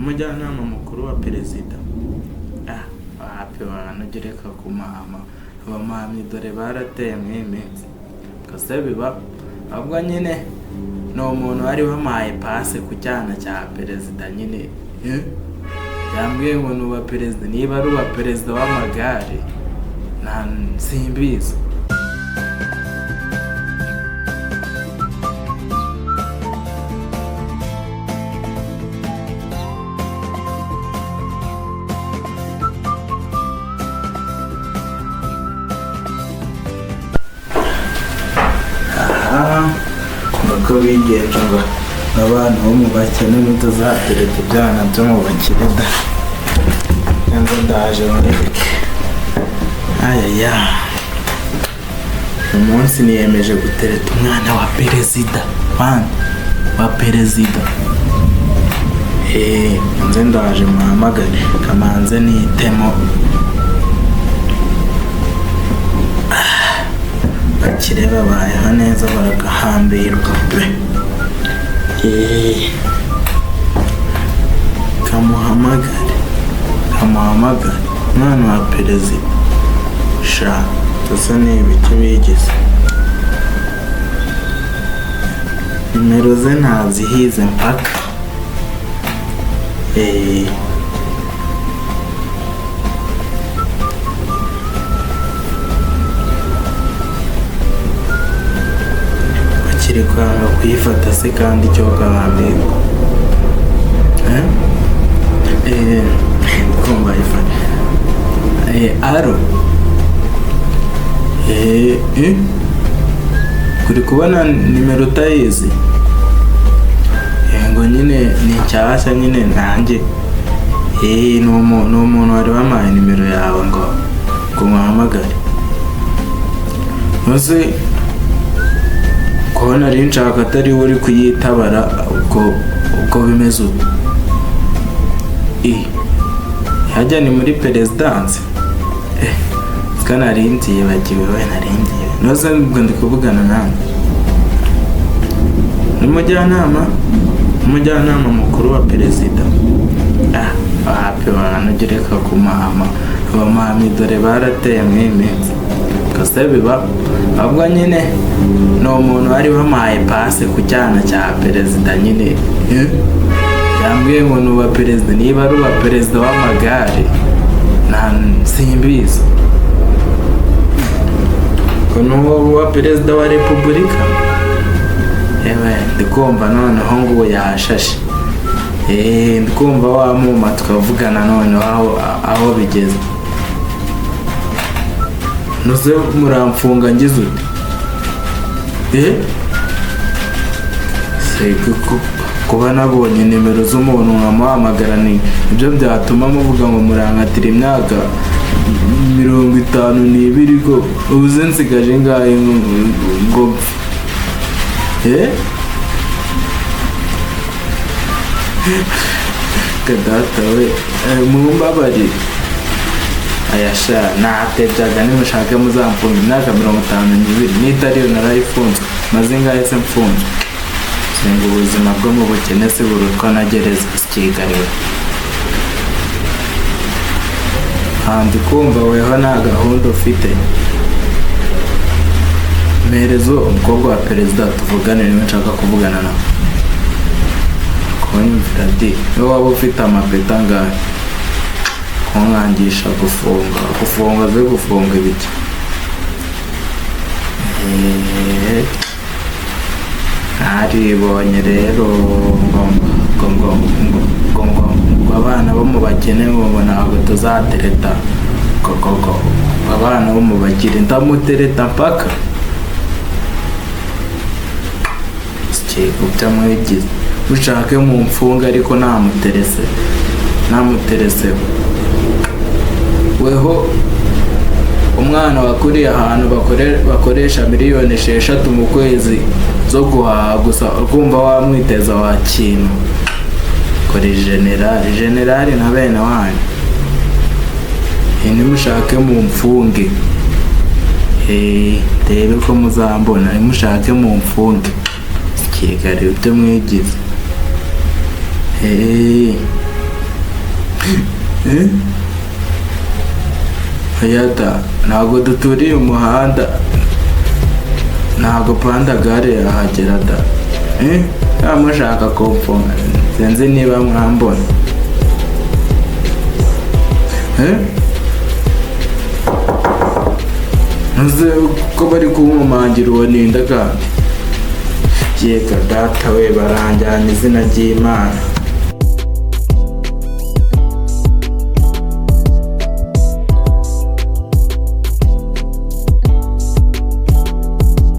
Umujyanama mukuru wa perezida. Ah, wapi ujya ureka kumama, abamamyi dore barateye muri iyi minsi. Gusa biba ahubwo nyine ni umuntu wari wampaye pase ku cyana cya perezida nyine, eh? Yambwiye ngo ni uwa perezida, niba ari uwa perezida w'amagare nta simbizi. Aha nuko bigenje ngo abana bo mu bakene ntituzatereta ibyana byo mu bakire da. Nze ndaje mwereke. Ayaya, uyu munsi niyemeje gutereta umwana wa perezida, mwana wa perezida. Nze ndaje muhamagare, kamanze nitemo. Bakire babayeho neza baragahambirwa pe. Kamuhamagare, kamuhamagare umwana wa perezida. Sha gusa ni ibiki bigize nimero ze ntazihize mpaka. Bakiri kwanga kuyifata se kandi icyo gahambirwa. Eh? Kumva ifata. Aro. Eh? Kuri kubona nimero utayizi? Ngo nyine ni nshyashya nyine nanjye. Ni umuntu wari wampaye nimero yawe ngo muhamagare. Maze ko nari nshaka atari we uri kuyitabara, ubwo bimeze ute? Hajya ni muri perezidansi? Siko nari mbyibagiwe, we nari mbyibagiwe. Noze ubwo ndi kuvugana nawe. N'umujyanama? Umujyanama mukuru wa perezida. Ah, wapi ujya ureka kumama, abamamyi dore barateye muri iyi minsi. Gusa biba ahubwo nyine ni umuntu wari wampaye pase ku cyana cya perezida nyine, eh? Yambwiye ngo ni uwa perezida, niba ari uwa perezida w'amagare nta simbizi. Ngo ni uwa perezida wa repubulika. Yewe ndi kumva noneho ngo ubu yashashe. Ndi kumva wamuma tukavugana noneho aho bigeze. Nuze muramfunga ngize ute? Kuba nabonye nimero z'umuntu nkamuhamagara ni ibyo byatuma muvuga ngo murankatira imyaka 52 ko ubu se nsigaje ingahe ngo mpfe? Data we, mumbabarire. Aya sha natebyaga, nimushake muzamfunga imyaka 52, n'itariyo narayifunzwe, maze ingahe se mfunzwe? Senga ubuzima bwo mu bukene se burutwa na gereza sikigariwe. Ndi kumva weho nta gahunda ufite. Mperezo umukobwa wa perezida tuvugane, niwe nshaka kuvugana nawe. Kunyumvira di, niwe waba ufite amapeta angahe? Kunkangisha gufunga, gufunga ze gufunga ibiki? Naribonye rero ngo ngo ngo ngo ngo ngo ngo abana bo mu bakene ngo ntabwo tuzatereta, ngo ngo ngo abana bo mu bakire ndamutereta mpaka. Sikigupya mwigize ushake mu mfunga, ariko namuterese, namuterese weho. Umwana wakuriye ahantu bakoresha miliyoni 6 mu kwezi zo guhaha gusa, urumva wamwiteza wa kintu kuri generali, generali na bene wanyu. Nimushake mu mfunge, ndebe ko muzambona. Nimushake mu mfunge, sikigari ibyo mwigize. Eh? Oya da, ntabwo duturiye umuhanda, ntabwo pandagare yahagera da. Eh? Niba mushaka kumfunga, sinzi niba mwambona. Eh? Ntuzi ko bari kunkomangira, uwo ninda kandi? Yega data we, baranjyana, izina ry'Imana.